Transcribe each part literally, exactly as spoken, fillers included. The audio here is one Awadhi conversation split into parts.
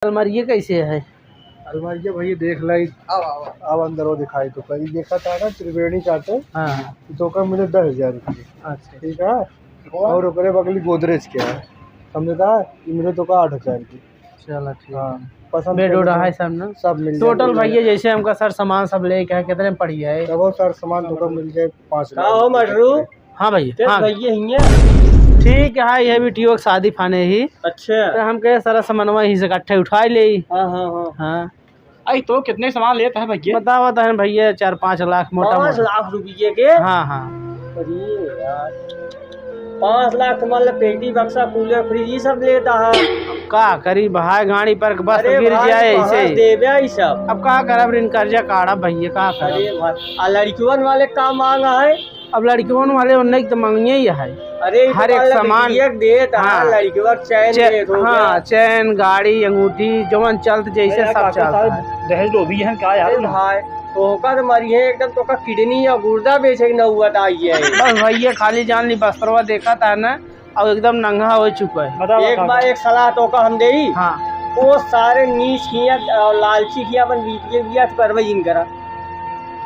अलमारिये कैसे है? अलमारिये भैया देख लाई। अब अंदर वो दिखाई तो कहीं देखा था ना त्रिवेणी काटे। हाँ। तो का मिले दस हजार रुपये। अच्छा। ठीक है। और ओकरे बगली गोदरेज के है, समझता? ये मिले तो का आठ हजार की। चला ठीक हाँ, है। पसंद बेड उड है सब ना? सब मिल जाए। टोटल भैया जैसे हमका सर सामान सब लेके है, कितने में पड़ी है? सब सर सामान तो का मिल जाए पाँच का लाख हो रुपये मटरू? तक। हाँ भैया, ते हाँ। भैया हियाँ। ठीक है, ये बिटियो के शादी फाने ही। अच्छा। तो हम कहे सारा सामानवा ही से इकट्ठे उठा ले। हाँ, हाँ, हाँ। हाँ। आई तो कितने सामान लेता है भैया? बतावा तो है भैया, चार पाँच लाख मोटा पाँच मोटा। लाख रुपये के? हाँ, हाँ। अरे यार, पाँच लाख तो मान लो पेटी, बक्सा, कूलर, फ्रिज, ये सब लेता है। का करी भाई, गाड़ी पर बस अरे गिर भाई, जाए कहाँ ऐसे। देबे ई सब? अब का करब, ऋण कर्जा काढ़ब भैया, का करब? अरे भाई, आ लड़कियन वाले का मांगा है? अब लड़कियन वाले उन्हें तो मांगिए ही है। अरे, हर एक सामान। एक देत, हाँ, हाँ। लड़कियन चैन चे-, देत हो हाँ, गया। चैन, गाड़ी, अंगूठी, जवन चलत जैसे अरे, सब काका चलत साहब, है। दहेज लोभी हैं का यार? अरे भाई, तोहका तो मरी है एकदम, तोहका किडनी या गुर्दा बेचे के नौबत आई है। बस भैया, खाली जान ली, बस्तरवा देखा था ना, अब एकदम नंगा हो चुका है। बताओ, एक बताओ। बार एक सलाह तोहका हम देई। हाँ। वो सारे नीच किया और लालची किया अपन बीटिए बिया तो करबे जिन करा।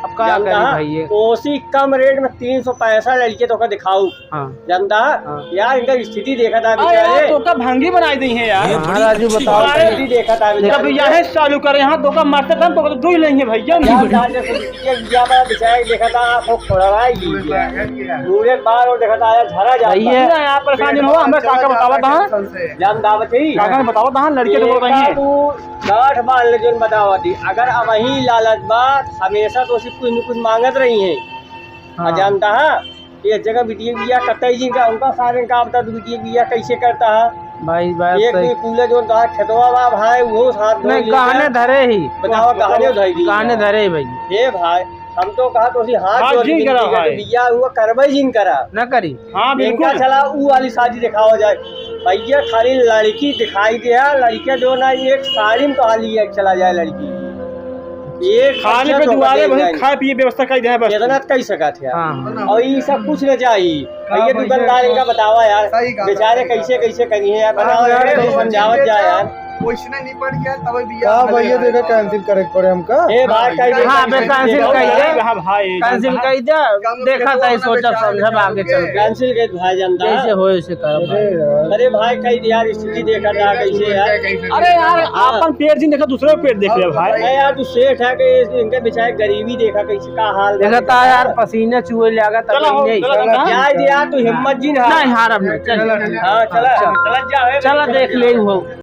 अब का जानता करी है? भाई ये? ओसी कम रेट में तीन सौ पैंसठ लड़के तोहका दिखाऊ। हाँ। जानता है? हाँ। यार, इनका स्थिति देखा था अरे यार, बेचारे। तोहका भंगी बनाई दी है यार। हाँ, राजू, बताओ। अरे, स्थिति देखा था जब बेचारे। यहीं चालू करे, यहाँ तोहका मरते दम तोहका तो दुई लेंगे भैया। यार, यार, जैसे ये बिया बड़ा बेचारे देखा था, आँखों खोलवाई दी गया। पूरे बार और देखा था, आया झरा जाता। भैया। ना, आप परेशान जिन हो, हमें काका बतावा था। जान दावत ही। काका ने बतावा था, लड़के तो बोल रही हैं। तू गांठ बांध ले, जोन बतावा थी। अगर अब वही लालच बात, हमेशा तो उसी कुछ न कुछ मांगत रही है। हाँ। जानता है, ये जगह बिटिया बिया कतई जी का, उनका सारे का बता दो, बिटिया बिया कैसे करता है। भाई, बात एक सही। भी कूले जोन तोहार खेतवा बा भाई, वो साथ धो नहीं, लेता। गहने धरे ही। बताओ, गहने धरे ही। गहने धरे ही भाई। हे भाई, हम तो कहा तो उसी हाथ हाथ जोड़ जिन के करा बिटिया भाई। के बिया हुआ करबे जिन करा। न करी। हाँ, इनका बिल्कुल। चला ऊ वाली शादी दिखावा जाए। भैया, खाली लड़की दिखाई दे, लड़के जो ना एक साड़ी में तो हाली एक चला जाए लड़की। एक खाने खर्चा पे तो दुआरे बदल भाई जाए। खाए पिए व्यवस्था कर दे बस। इतना कह सकत है। हाँ। और ये सब कुछ न चाहिए। हाँ, भैया, भैया, दुकानदार इनका बतावा यार, सही कहा। बेचारे कैसे, कैसे करिए यार, हाँ, बताओ यार, यार, तो समझावत जाए यार। वैसने निपट गया, तब भी का यार भैया, देखा, cancel करे के पड़े हमका। ए भाई, हाँ, cancel बे, cancel कर दे। हाँ भाई, cancel कर दे, कम देखा था, सोचा समझा आगे चल के। Cancel कर भाई, जानता जैसे है। हो, वैसे कर अरे भाई। यार। अरे भाई, कह दे यार, स्थिति देखा था कैसे यार। अरे यार, हाँ। अपन पेट जिन देखा, दूसरे का पेट देख ले भाई। अरे यार, तू सेठ है कि इनके बेचारे गरीबी देखा कैसे, का हाल देखा था यार, पसीना चुए लगा था चला हो, नहीं। चला, चला। जाए दे यार, तू हिम्मत जिन है। नहीं, हारब नहीं, चल। हाँ, चला, चल। चला जा, ए, चला, चला देख जा। ले हो।